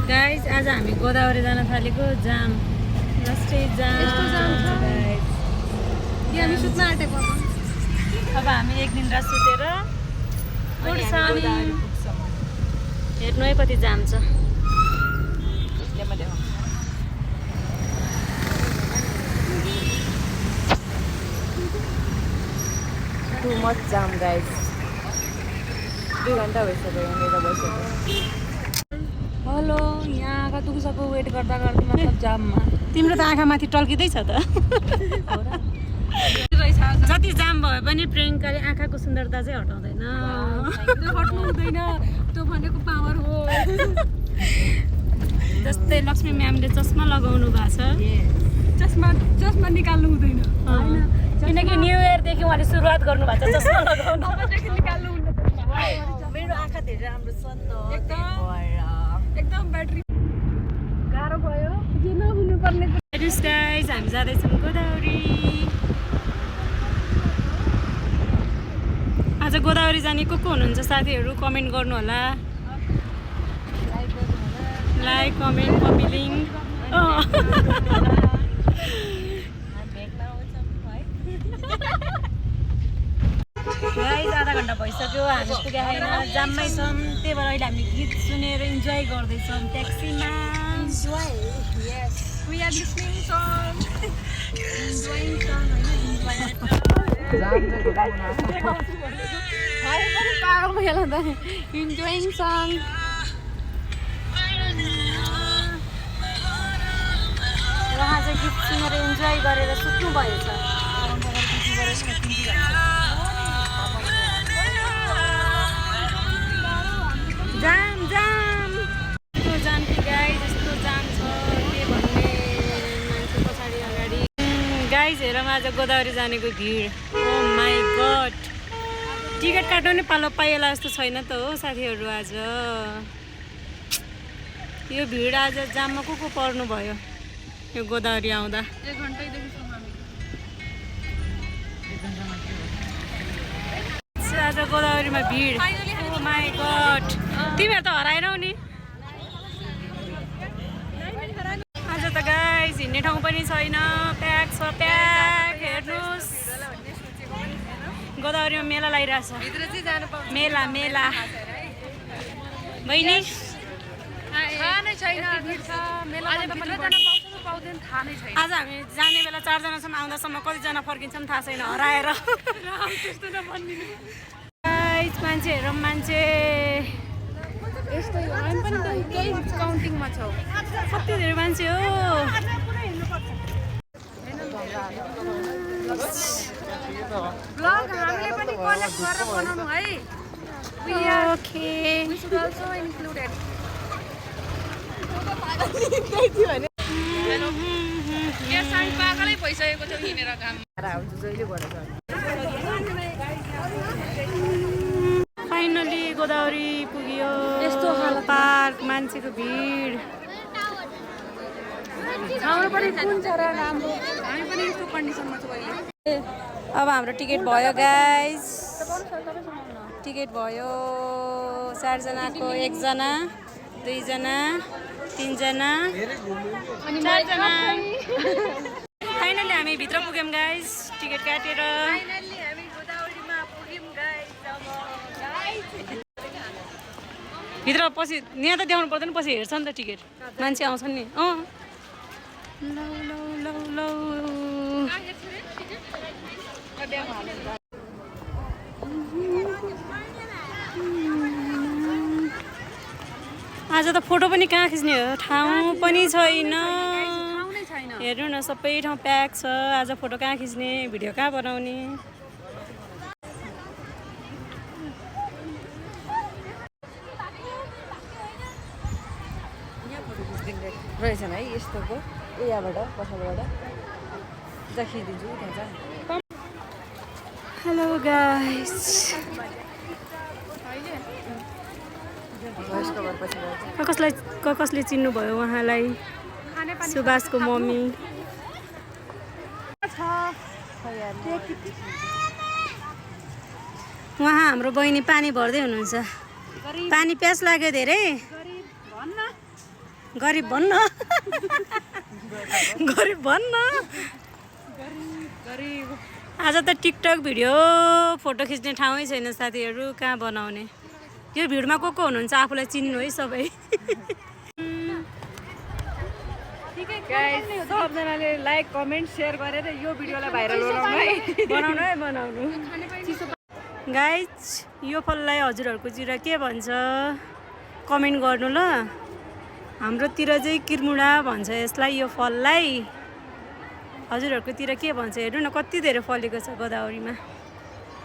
Guys आज हामी गोदावरी जान थालेको जाम लास्टै जाम गाइस हामी सुत्न आँटेको अब हामी एक दिन रात सुतेर उठ्छौँ हेर्नु है कति जाम छ टु मच जाम गाइस 2 घन्टा भइसक्यो यहाँनिर बसेको हेलो यहाँ आँखा दुखिसक्यो वेट गर्दा गर्दा मतलब जाममा तिम्रो त आँखा माथि टल्किँदैछ त जति जाम भए पनि प्रियङ्काले आँखाको सुन्दरता चाहिँ हटाउँदैन हट्नु हुँदैन त्यो भनेको पावर हो जस्तै लक्ष्मी म्यामले चस्मा लगाउनु भएको छ चस्मा निकाल्नु हुँदैन किनकि न्यु इयरदेखि उहाँले सुरुवात गर्नुभएको छ चस्मा लगाउनु निकाल्नु हुँदैन मेरो आँखा धेरै राम्रो छ नि त एकदम ब्याट्री गाह्रो भयो के नहुनुपर्ने गाइस हामी जाँदैछौँ गोदावरी आज गोदावरी जाने को हुनुहुन्छ साथीहरू कमेन्ट गर्नु होला लाइक कमेन्ट कपिलिङ गाइस आधा घन्टा भइसक्यो हामी पुगेको छैन जाममै छौँ त्यही भएर अहिले हामी गीत सुनेर इन्जोय गर्दैछौँ ट्याक्सीमा We are listening song. Enjoying song. Enjoying song. उहाँ चाहिँ गीत सुनेर इन्जोय गरेर सुत्नु भएछ जाम जाम यस्तो जाम कि गाइस यस्तो जाम छ के भन्ने मान्छे पछाडि अगाडि गाइस हेर आज गोदावरी जानेको भिड ओ माई गड टिकट काट्नु नि पालो पाइएला जस्तो छैन त हो साथीहरू आज यो भिड आज जाममा को पर्नु भयो यो गोदावरी आउँदा 1 घन्टैदेखि छौँ हामी आज गोदावरीमा भिड ओ माई गड तिमीहरू त हराएनौ नि आज त गाइस हिँड्ने ठाउँ पनि छैन प्याक छ प्याक हेर्नुहोस् गोदावरीमा मेला लागिरहेछ मेला मेला बहिनी थाहा नै छैन भिड छ मेलामा त पनि पाउँदैन थाहा नै छैन आज हामी जाने बेला 4 जनासम्म आउँदासम्म कतिजना फर्किन्छौँ थाहा छैन हराएर त्यस्तो नभनिदिनु गाइस मान्छे हेरौँ मान्छे यस्तो हामी पनि त केही काउन्टिङमा छौँ कति धेरै मान्छे हो ब्लग हामीले पनि कलेक्ट गरेर बनाउनु है okay we should also included यहाँ साइड पागलै भइसकेको थियो हिँडेर काम फाइनली गोदावरी पुग्यो यस्तो पार्क मान्छेको भिड हाम्रो पनि कुन छ र राम्रो हामी पनि यस्तो कन्डिसनमा छौँ अहिले अब हाम्रो टिकट भयो गाइस टिकट भयो 4 जनाको 1 जना 2 जना 3 जना 4 जना फाइनली हामी भित्र पुग्यौँ गाइस टिकट काटेर फाइनली हामी गोदावरीमा पुग्यौँ गाइस भित्र पछि यहाँ त देखाउनु पर्दैन पछि हेर्छ नि त टिकट मान्छे आउँछन् नि लौ लौ लौ लौ आज त फोटो पनि कहाँ खिच्ने हो ठाउँ पनि छैन हेर्नु न सबै ठाउँ प्याक छ आज फोटो कहाँ खिच्ने भिडियो कहाँ बनाउने रहेछन् है यस्तोको यहाँबाट पछाडिबाट देखिदिन्छु त्यहाँ हेलो गाइस कसले चिन्नु भयो उहाँलाई सुभाषको मम्मी उहाँ हाम्रो बहिनी पानी भर्दै हुनुहुन्छ पानी प्यास लाग्यो धेरै गरिब भन्न गरिब भन्न आज त टिकटक भिडियो फोटो खिच्ने ठाउँै छैन साथीहरू कहाँ बनाउने यो भिडमा को हुनुहुन्छ आफूलाई चिन्नु है सबै सबजनाले लाइक कमेन्ट सेयर गरेर यो भिडियोलाई भाइरल बनाउनु गाइज यो फललाई हजुरहरूको तिर के भन्छ कमेन्ट गर्नु ल हाम्रोतिर चाहिँ किर्मुडा भन्छ यसलाई यो फललाई हजुरहरूको तिर के भन्छ हेर्नु न कति धेरै फलेको छ गोदावरीमा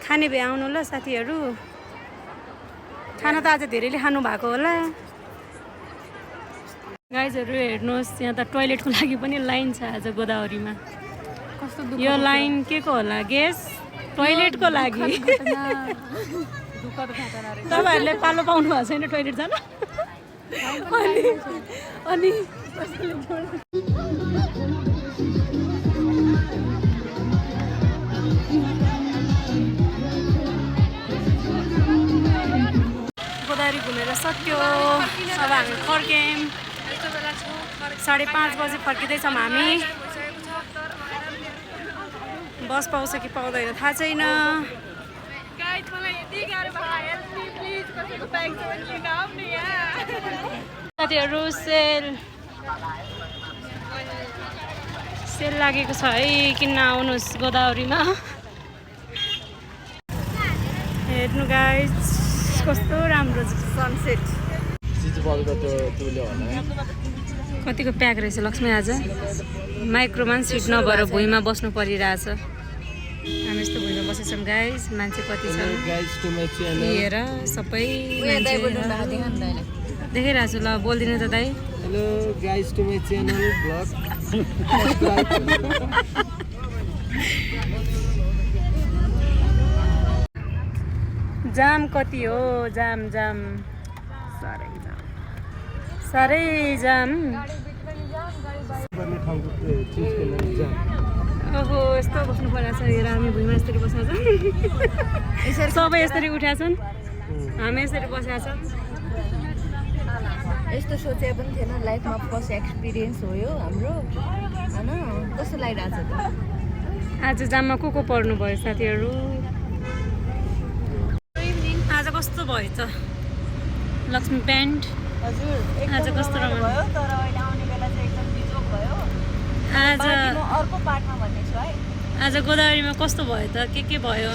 खाने भए आउनु ल साथीहरू खाना त आज धेरैले खानु भएको होला गाइजहरू हेर्नुहोस् यहाँ त टोइलेटको लागि पनि लाइन छ आज गोदावरीमा यो लाइन के को होला गेस टोइलेटको लागि तपाईँहरूले पालो पाउनु भएको छैन टोइलेट जान अनि गोदावरी घुमेर सक्यो अब हामी फर्क्यौँ 5:30 बजी फर्किँदैछौँ हामी बस पाउँछ कि पाउँदैन थाहा छैन साथीहरू सेल लागेको छ है किन्न आउनुहोस् गोदावरीमा हेर्नु गाइज कस्तो राम्रो सनसेट कतिको प्याक रहेछ लक्ष्मी आज माइक्रोमा सिट नभएर भुइँमा बस्नु परिरहेछ हामी यस्तो भुइँमा बसेछौँ गाइज मान्छे कति छ हेर सबै देखिरहेको छु ल बोलिदिनु त दाइ hello guys to my channel blog जाम कति हो जाम साह्रै जाम ओहो यस्तो बस्नु परेको छ हेर हामी भुइँमा यसरी बसेका छौँ सबै यसरी उठेका छन् हामी यसरी बसेका छौँ यस्तो सोचे पनि थिएन लाइफमा फर्स्ट एक्सपिरियन्स हो यो हाम्रो होइन कस्तो लागिरहेको छ त आज जाममा को पर्नु भयो साथीहरू आज कस्तो भयो त लक्ष्मी प्यान्ट हजुर आज कस्तो भयो तर अहिले आउने बेला चाहिँ एकदम बिजोग भयो आज अर्को पार्टमा भन्नेछु है आज गोदावरीमा कस्तो भयो त के भयो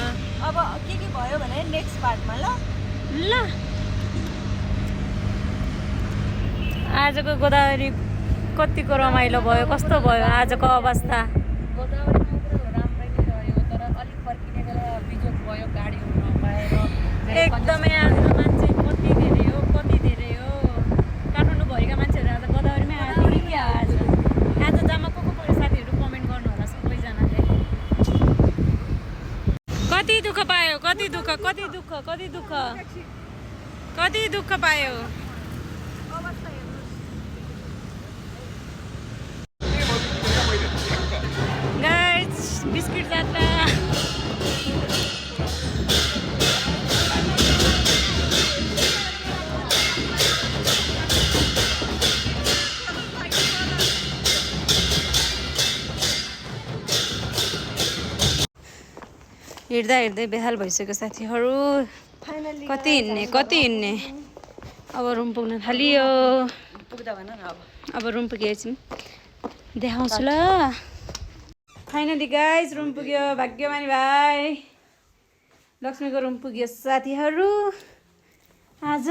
अब के भयो भने नेक्स्ट पार्टमा ल आजको गोदावरी कतिको रमाइलो भयो कस्तो भयो आजको अवस्था गोदावरीमा पुरा राम्रै नै रह्यो तर अलिक फर्किने बेला बिजोग भयो गाडीहरू नपाएर एकदमै आज मान्छे कति धेरै हो काठमाडौँभरिका मान्छेहरू आज गोदावरीमै आएको कि के आज जामा को पऱ्यो साथीहरू कमेन्ट गर्नु होला सबैजनाले कति दुःख पायो कति दुःख पायो गाइज बिस्किट जात्रा हिँड्दै बेहाल भइसक्यो साथीहरू कति हिँड्ने अब रुम पुग्न थालियो अब रुम पुगेछौँ देखाउँछु ल फाइनली गाइज रुम पुग्यो भाग्यमानी भाइ लक्ष्मीको रुम पुग्यो साथीहरू आज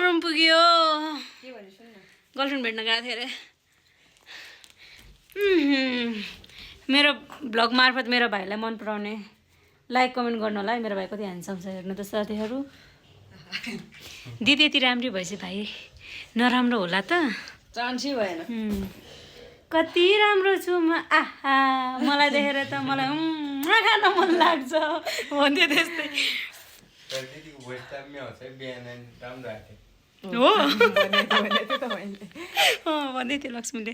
रुम पुग्यो गर्लफ्रेन्ड भेट्न गएको थिएँ अरे मेरो भ्लग मार्फत मेरो भाइलाई मन पराउने लाइक कमेन्ट गर्नु होला है मेरो भाइ कति ह्यान्डसम छ हेर्नु त साथीहरू दिदी यति राम्री भएपछि भाइ नराम्रो होला त चान्सै भएन कति राम्रो छु म आहा मलाई देखेर त मलाई खान मन लाग्छ भन्थ्यो त्यस्तै हो भन्दै थियो लक्ष्मीले